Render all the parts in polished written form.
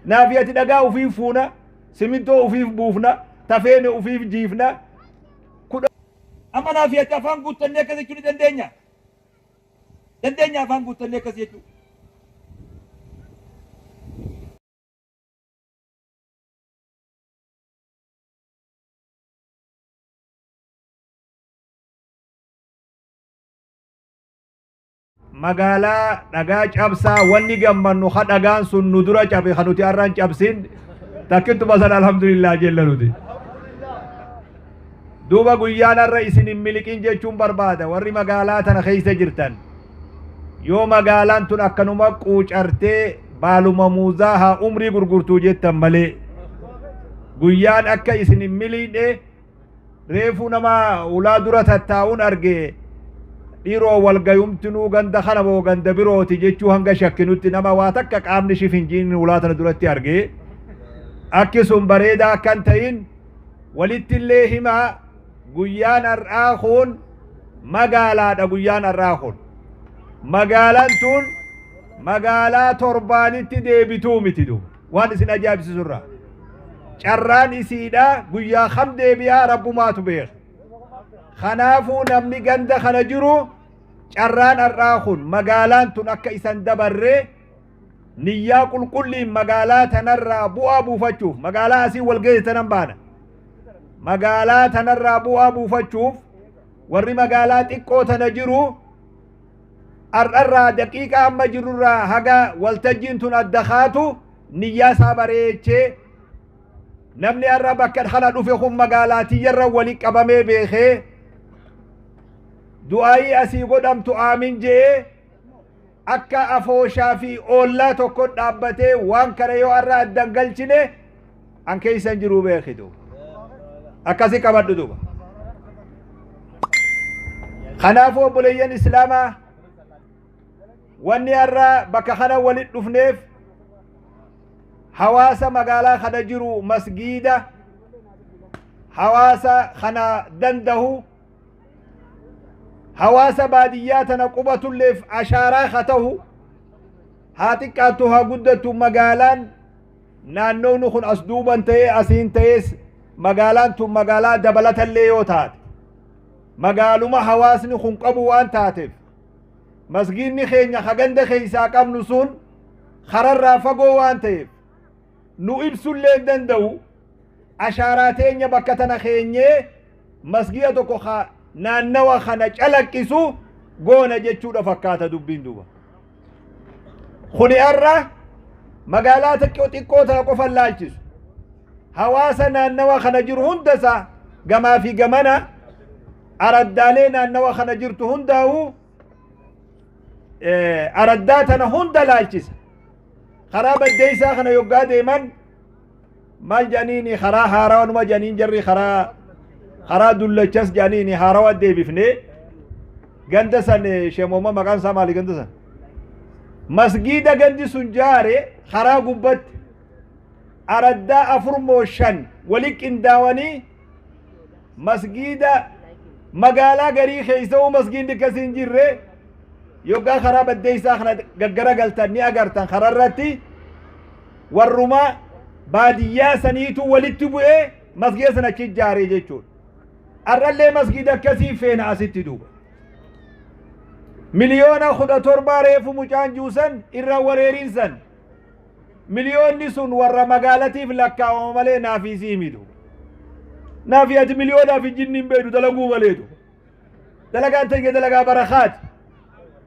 Naafi ati dhagaa ufiif fuuna, simintoo ufiif buufna, tafeene ufiif jiifna. Amma naafi ati afaan guuttannee akkas jechuu ni dandeenya? Dandeenya afaan guuttannee akkas jechuu? Magaalaa dhagaa cabsaa wanni gammannu ha dhagaan sun nu dura cabe kan nuti har'aan cabsin takkittuma san alhamdulillah jenna nuti. Duuba guyyaan har'a isin hin miliqin jechuun barbaada warri magaalaa tana keessa jirtan. Yoo magaalaan tun akkanuma quucartee baaluma muuzaa haa umrii gurgurtuu jettan malee guyyaan akka isin hin miliqne. Reefuu nama ulaa dura tattaa'uun arge, dhiiroo walgayumtinuu ganda kana moo ganda birooti jechuu hanga shakkinutti nama waa takka qaamni shif hin jiin ulaa tana duratti arge. Akki sun bareedaa akka hin ta'in walitti illee himaa. Guyyaan har'aa kun magaalaadha. Guyyaan har'aa kun magaalaan tun magaalaa torbaanitti deebituu miti duuba. Waan isin ajaa'ibsiisu irraa carraan isiidha guyyaa kam deebi'aa rabbumaatu beeka. Kanaafuu namni ganda kana jiru carraan har'aa kun magaalaan tun akka isan dabarree niyyaa qulqulliin magaalaa tanarraa bu'aa buufachuuf, magaalaa asii wal geesse tanan baana, magaalaa tanarraa bu'aa buufachuuf warri magaalaa xiqqoo tana jiru har'arraa daqiiqaa amma jirurraa haga waltajjiin tun adda kaatu niyyaa isaa bareechee, namni har'a bakka kana dhufe kun magaalaa tiyyarra wali qabamee beekee du'aayii asii godhamtu aamin je'ee akka afooshaa fi oollaa tokko dhaabbatee waan kana yoo har'a addan galchine an keeysan jiruu beekitu akkasi qabadhu duba. Kanaafuu obboleeyyan islaamaa, wanni har'a bakka kana walit dhufneef hawaasa magaalaa kana jiru masgiida hawaasa kana dandahu, hawaasa baadiyyaa tana qubatulleef ashaaraa haa ta'u, haa xiqqaattu haa guddattu, magaalaan naannoon kun as duuban ta'ee asiin ta'ees magaalaan tun magaalaa dabalatallee yoo taate magaaluma hawaasni kun qabu waan taateef, masgiidni keenya haganda keessaa qabnu sun kararraa fagoo waan ta'eef nu ibsullee hin danda'u. Ashaaraa teenya bakka tana keenyee masgiida tokko naannawa kana calaqqisu goona jechuudha fakkaata dubbiin duuba. Kuni har'a magaalaa xiqqoo tana qofa laalchisu, hawaasa naannawa kana jiru hundasaa gamaa fi gamana araddaalee naannawa kana jirtu hundaa'u araddaa tana hunda laalchisa. Karaa baddeessaa kana yoggaa deeman maal jedhaniini, karaa haarawaa numa jedhaniin, jarri karaa dullachas jedhaniini haarawaa deebifne. Ganda san shemooma maqaan isaa maali ganda san masgiida gandi sun jaare karaa gubbatti araddaa 4 moo 5 wali qindaawanii masgiida magaalaa garii keessa masgiidni akkasii hin jirre. Yoggaa karaa baddeessaa kana gaggara galtan ni agartan, kararratti warruma baadiyyaa saniitu walitti bu'ee masgiida sana achi ijaaree jechuudha. Har'allee masgiida akkasii feena asitti duuba. 17 miliyoona reefu mucaan juusan irra wareerinsan miliyoonni sun warra magaalatiif lakkaa'ama malee naafii sii himitu. Naafii ati miliyoonaaf hin jinni hin beeknu dalaguu maleetu. Dalagaan teenya dalagaa barakaati.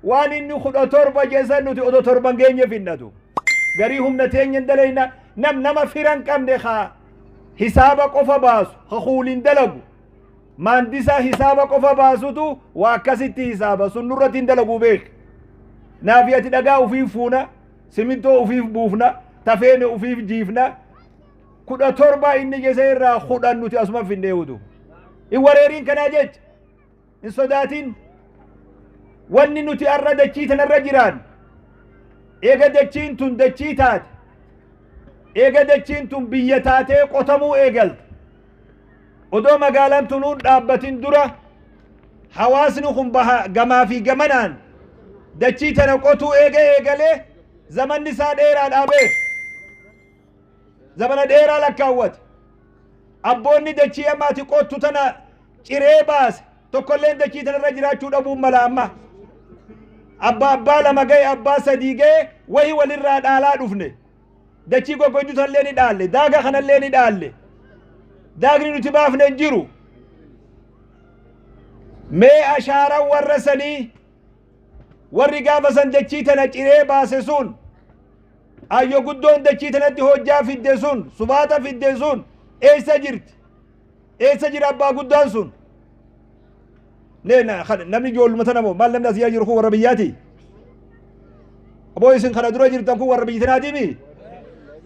Waan inni 17 jeessan nuti odoo torban geenye finnatu. Garii humna teenya hin dalayna nama firan qabne haa hisaaba qofa baasu haa kuuliin dalagu. Maandisaa hisaaba qofa baasutu waa akkasitti hisaaba sun nurratti hin dalaguu beek. Naafi ati dhagaa ufiif fuuna, simintoo ufiif buufna, tafeene ufiif jiifna. 17 inni jeese irraa 10 nuti asuma finnee udu. Hin wareeriin kanaa jecha. Hin sodaatin. Wanni nuti har'a dachii tanarra jiraan eega dachiin tun dachii taate, eega dachiin tun biyya taatee qotamuu eegalte, odoo magaalaan tunuun dhaabbatin dura hawaasni kun baha gamaa fi gamanaan dachii tana qotuu eega eegalee zamanni isaa dheeraadhaa beek. Zamana dheeraa lakkaawwate. Abboonni dachii ammaati qottu tana ciree baase tokkolleen dachii tanarra jiraachuu dhabuun mala amma. Abbaa abbaa lama ga'e, abbaa sadii ga'e, wahi walirraa dhaalaa dhufne. Dachii goggoyduu tanallee ni dhaalle, daaga kanallee ni dhaalle. Daagni nuti baafne hin jiru. Mee ashaaraan warra sanii, warri gaafa san dachii tana ciree baase sun, ayyo guddoon dachii tanatti hojjaa fidde sun, subaata fidde sun eessa jirti? Eessa jira abbaa guddaan sun? Namni ijoolluma tana moo maal namni asii jiru kun warra biyyaati? Aboo isin kana dura jirtan kun warra biyya tanaatiimi?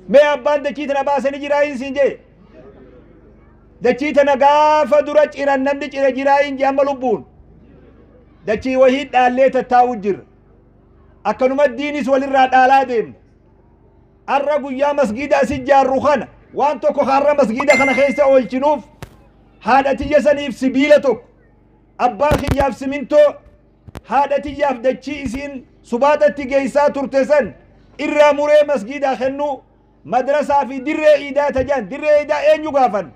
Mee abbaan dachii tana baasanii jiraa hin siin jee? Dachii tana gaafa dura ciran namni cire jiraa hin jee amma lubbuun? Dachii wahii dhaallee tattaa'u jirra. Akkanuma diinis walirraa dhaalaa deemna. Arra guyyaa masgiida as ijaarru kana waan tokko har'a masgiida kana keessa oolchinuuf haadha tiyya saniif sibiila tokko, abbaa kiyyaaf simintoo, haadha tiyyaaf dachii isiin subaatatti geessaa turte san irraa muree masgiidaa kennuu, madrasaa fi dirree iidaa tajaan dirree iidaa eenyu gaafan?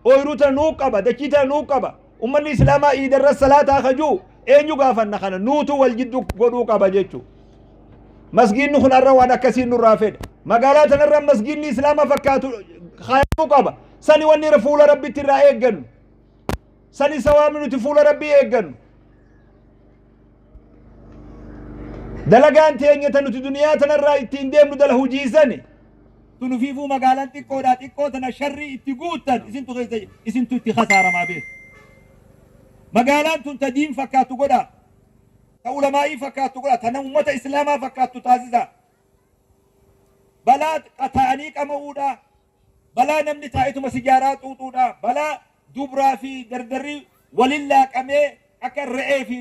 Ooyiruu tana nuu qaba, dachii tana nuu qaba. Ummanni islaamaa iidarra salaataa kajuu eenyu gaafanna? Kana nuutu wal jiddu godhuu qaba jechuudha. Masgiidni kun har'a waan akkasii nurraa fedha. Magaalaa tanarra masgiidni islaama fakkaatu kaayamuu qaba. Sani wanni fuula rabbitti irraa eeggannu. Sani sawaabni nuti fuula rabbii eeggannu. Dalagaan teenya tan nuti duniyaa tanarraa ittiin deemnu dala hujiisani. Tunufiifuu magaalaan xiqqoodhaa, xiqqoo tana sharrii itti guuttan isintu keessa isintu itti khasaaramaa beeku. Magaalaan tun ta diin fakkaattu godhaa. Ta ulamaa'ii fakkaattu godhaa. Ta uummata islaamaa fakkaattu taasisaa. Balaa qataa'anii qama'uudhaa. Balaa namni taa'ituma sijaaraa xuuxuudhaa. Balaa dubraa fi dardarri walin laaqamee akka re'ee fi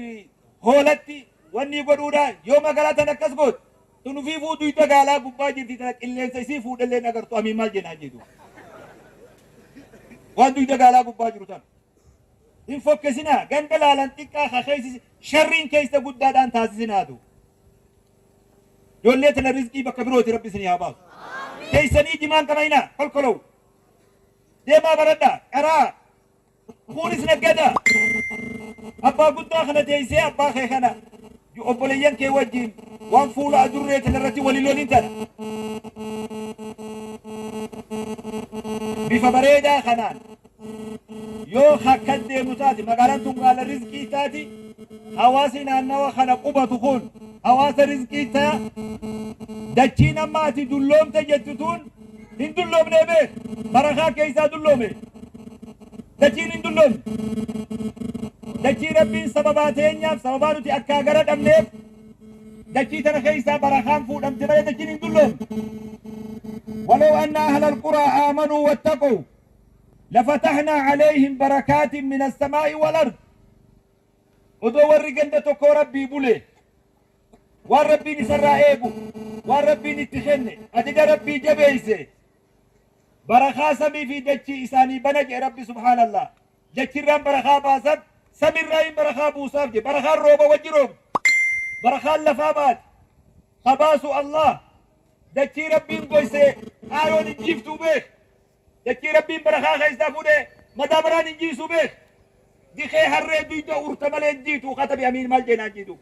hoolatti wanni godhuudhaa. Yoo magaalaa tan akkas goote, tunufiifuu duyda gaalaa gubbaa jirti tana qilleensa isii fuudhellee agartu amiin maal jennaan jedhu. Waan duyda gaalaa gubbaa jiru tana. Hin fokkisinaa, ganda laalan xiqqaa kakeessi sharriin keessa guddaadhaan taasisinaatu. Ijoollee tana rizqii bakka birooti rabbi isinii haa baasu. Teessanii jimaan qabayinaa kolkolow. Deemaa baradhaa, qaraa. Kunis naggada. Abbaa guddaa kana teessee abbaa kee kana obboleeyyan kee wajjin waan fuula adurree tana irratti walii lolin tana. Bifa bareedaa kanaan yoo akkan deemu taate magaalaan tun gaala rizqii taati. Hawaasni naannawa kana qubatu kun hawaasa rizqii ta'a. Dachiin amma ati dulloomte jettu tun hin dulloomnee beek, barakaa keessaa dulloome. Dachiin hin dulloomne. Dachii rabbiin sababaa teenyaaf, sababaa nuti akkaa gara dhabneef dachii tana keessaa barakaan fuudhamte malee dachiin hin dulloomne. ولو أن أهل القرى آمنوا واتقوا لفتحنا عليهم بركات من السماء والأرض. Odoo warri ganda tokkoo rabbii bule, waan rabbiin isarraa eegu, waan rabbiin itti kenne, ajaja rabbii jabeeyse, barakaa samii fi dachii isaanii bana jee rabbi subhaanallah. Dachirraan barakaa baasan, samirraa hin barakaa buusaaf je. Barakaan rooba wajji roobdi, barakaan lafaa baati kabaasu Allah. Dachii rabbiin goyse aayoon hin jiiftuu beek. Dachii rabbiin barakaa keessaa fuudhe madaabaraan hin jiisuu beek. Dikee harree duyda urta malee hin jiitu katabi amiin maal jeenaan jiitu.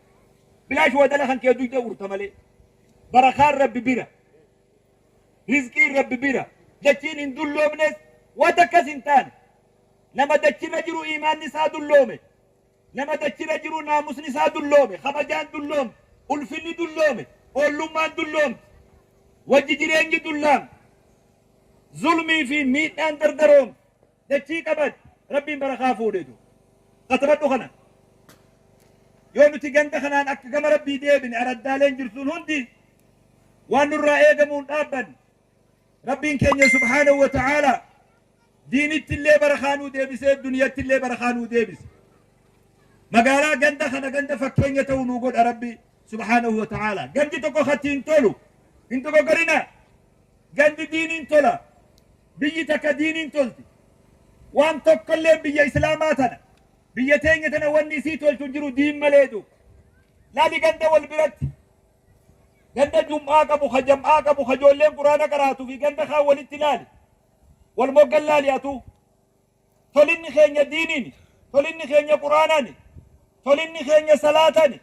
Bilaash wadala kan kee duyda urta malee. Barakaan rabbi bira. Rizqiin rabbi bira. Dachiin hin dulloomnes waan akkas hin taane. Nama dachirra jiru imaanni isaa dulloome. Nama dachirra jiru naamusni isaa dulloome. Kabajaan dulloome. Ulfinni dulloome. Ollummaan dulloomte. Wajji jireenyi dullaame. Zulmii fi miidhaan dardaroome. Dachii qabat rabbiin barakaa fuudhetu. Katabadhu kana. Yoo nuti ganda kanaan akka gama rabbii deebine, araddaaleen jirtuun hundi waan nurraa eegamuun dhaabbanne, rabbiin keenya subhaanahu wa ta'aalaa diinitti illee barakaa nuu deebisee duniyatti illee barakaa nuu deebise. Magaalaa ganda kana ganda fakkeenya ta'u nuu godha rabbi subhaanahu wa ta'aalaa. Gandi tokko kattiin tolu hin dogoggorina. Gandi diiniin tola. Biyyi takka diiniin tolti. Waan tokkollee biyya islaamaa tana, biyya teenya tana wanni isii tolchu hin jiru diin maleetu. Laali ganda wal biratti. Ganda jum'aa qabu, ka jam'aa qabu, ka ijoolleen quraana qaraatuu fi ganda kaan walitti ilaali. Wal moggan laali atuu. Tolinni keenya diiniini. Tolinni keenya quraanaani. Tolinni keenya salaataani.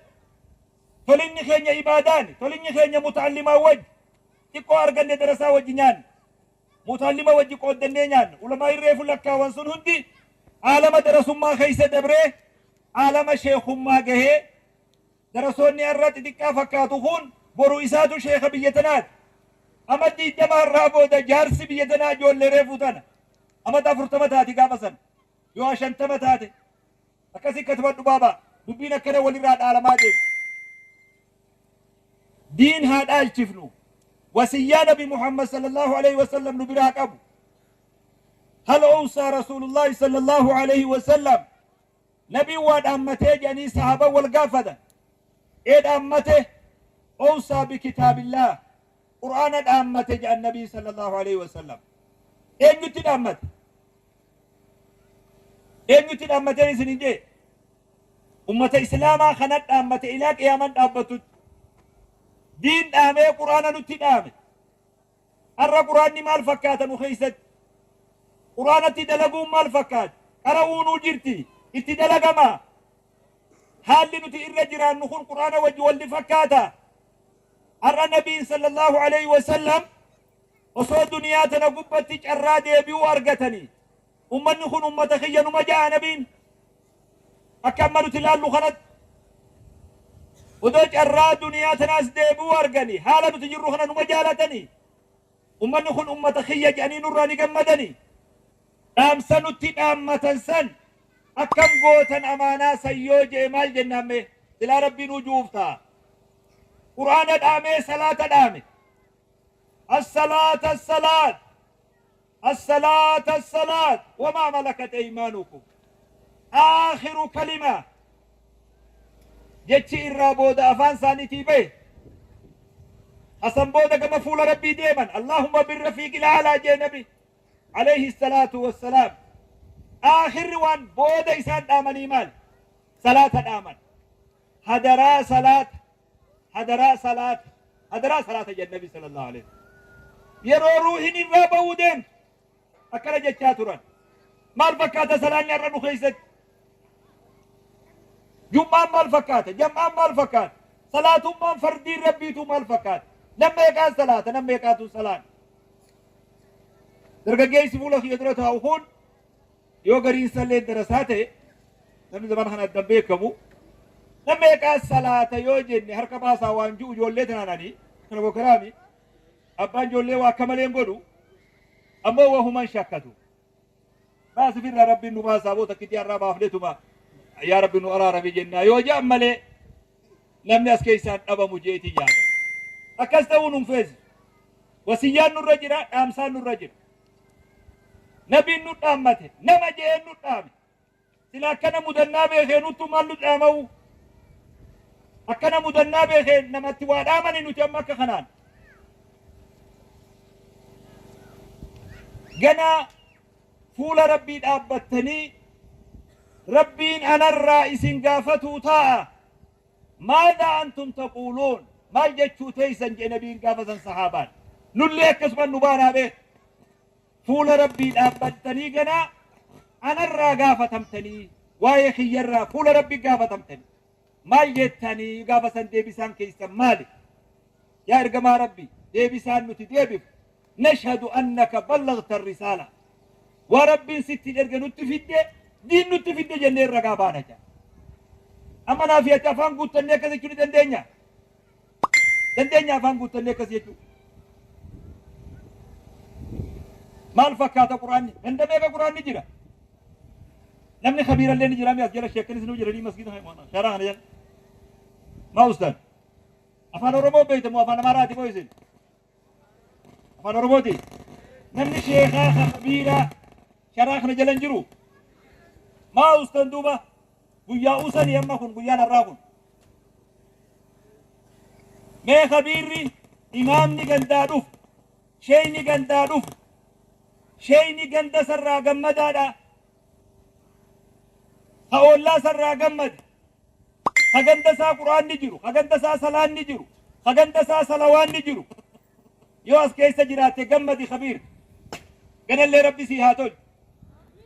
Tolinni keenya ibaadaani. Tolinni keenya mutaallimaa wajji. Xiqqoo arganne darasaa wajji nyaanne. Mutallima wajji qooddannee nyaanne. Ulamaa irreefu lakkaawan sun hundi aalama darasummaa keessa dabree aalama sheekummaa gahee darasoonni har'a xixiqqaa fakkaatu kun boru isaatu sheeka biyya tanaati. Ama 20 irraa booda jaarsi biyya tanaa ijoollee reefuu tana. Amata 40 taati gaafa sana. Yoo 50 taate. Akkasii katubadhu baabaa. Dubbiin akkana walirraa dhaalamaa deemu. Diin haa dhaalchifnu. Wasiyyaa Nabi Muhammad sallallahu alaihi wasallam nu biraa qabu. Hal awsaa Rasuulullaahi sallallahu alaihi wasallam. Nabiin waa dhaammatee jedhanii sahaaba wal gaafatan. Ee dhaammate awsaa bikitaabillaah. Qur'aana dhaammate jedhan Nabii sallallahu alaihi wasallam. Eenyutti dhaammate? Eenyutti dhaammateen isin hin jee? Ummata Islaamaa kana dhaammate ilaa qiyaaman dhaabbatutti. Diin dhaamee quraana nutti dhaame. Har'a quraanni maal fakkaata nu keessatti? Quraanatti dalaguun maal fakkaata? Qara'uunuu jirti. Itti dalagama. Haalli nuti irra jiraannu kun quraana wajji walli fakkaata. Har'a Nabiin sallallahu alaihi wasallam osoo duniyaa tana gubbatti carraa deebi'uu argatanii ummanni kun ummata kiyya numa ja'a Nabiin. Akka amma nuti ilaallu kanatti odoo carraa duniyaa tanaas deebi'uu arganii haala nuti jirru kana numa jaalatanii ummanni kun ummata kiyya jedhanii nurraa ni gammadanii dhaamsa nutti dhaammatan san akkam gootan amaanaa san yoo je'e maal jennaan mee silaa Rabbiin ujuuf ta'a. Qur'aana dhaamee salaata dhaame. As-salaata as-salaat. As-salaata as-salaat. Wamaa malakat aymaanukum. Aakhiru kalima. Jechi irraa booda afaan isaaniitii bahe. Asan booda gama fuula Rabbii deeman. Allahumma birrafiiqil aalaa jee Nabi. Alayhi salaatu wassalaam. Aakhirri waan booda isaan dhaamanii maal? Salaata dhaaman. Hadaraa salaata. Hadaraa salaata. Hadaraa salaata jedhe Nabi sallallahu alaihi wasallam. Yeroo ruuhin irraa ba'uu deemtu akkana jechaa turan. Maal fakkaata salaanni har'a nu keessatti? Jum'aan maal fakkaata? Jam'aan maal fakkaata? Salaatummaan fardiin Rabbiitu maal fakkaata? Nam meeqaan salaata? Nam meeqaatu salaata? Dargaggeessi fuula kiyya dura taa'u kun yoo gariin salleen darasaa ta'e namni zaman kana addan beekamu nam meeqaan salaata yoo jenne harka baasaa waan ji'u ijoollee tanaananii kana bokaraami abbaan ijoollee waa akka malee hin godhu ammoo wahuman shakkatu. Baasif irraa Rabbiin nu baasaa boo takkitti har'aa baafneetuma yaa Rabbi nu araarami jennaa yoo jedhan malee namni as keessaan dhabamu jeetii yaada. Akkas ta'uu nun feesisu. Wasiyyaan nurra jira, dhaamsaan nurra jira. Nabiin nu dhaammate, nama je'een nu dhaame. Sila akkana mudannaa beekee nuttu maal nu dhaama'u? Akkana mudannaa beekee namatti waa dhaamani nuti amma akka kanaan. Ganaa fuula Rabbii dhaabbattanii Rabbiin anarraa isin gaafatuu taa'a. Maadhaa antum taquuluun? Maal jechuu teessan jedhe Nabiin gaafa san sahaabaan. Nullee akkasuma nu baanaa beek. Fuula Rabbii dhaabbattanii ganaa anarraa gaafatamtanii waa'ee kiyyarraa fuula Rabbii gaafatamtanii. Maal jettanii gaafa san deebisaan keessan maali? Yaa ergamaa Rabbii deebisaan nuti deebifnu. Nashhadu annaka ballagta risaala. Waa Rabbiin sitti erge nutti fidde diin nutti fidde jennee ragaa baana jedha. Amma naaf ati afaan guuttannee akkas jechuu ni dandeenya? Dandeenya afaan guuttannee akkas jechuu? Maal fakkaata quraanni? Ganda meeqa quraanni jira? Namni kabiirallee ni jira mi as jala sheekkanis ni jiranii masgiida sharaa kana jala. Maa ustaan? Afaan Oromoo beekta moo afaan Amaaraati moo isin? Afaan Oromooti. Namni sheekaa kabiiraa sharaa kana jala hin jiru. Maa ustaan duuba? Guyyaa usanii amma kun guyyaan har'aa kun. Mee kabiirri imaamni gandaa dhufu, sheeyni gandaa dhufu, sheeyni ganda sarraa gammadaadha. Ha oollaa sarraa gammade. Ha ganda isaa quraanni jiru, ha ganda isaa salaanni jiru. Ka ganda isaa salawaanni jiru. Yoo as keessa jiraatte gammadi, Kabiir. Ganallee Rabbi sii haa tolchu.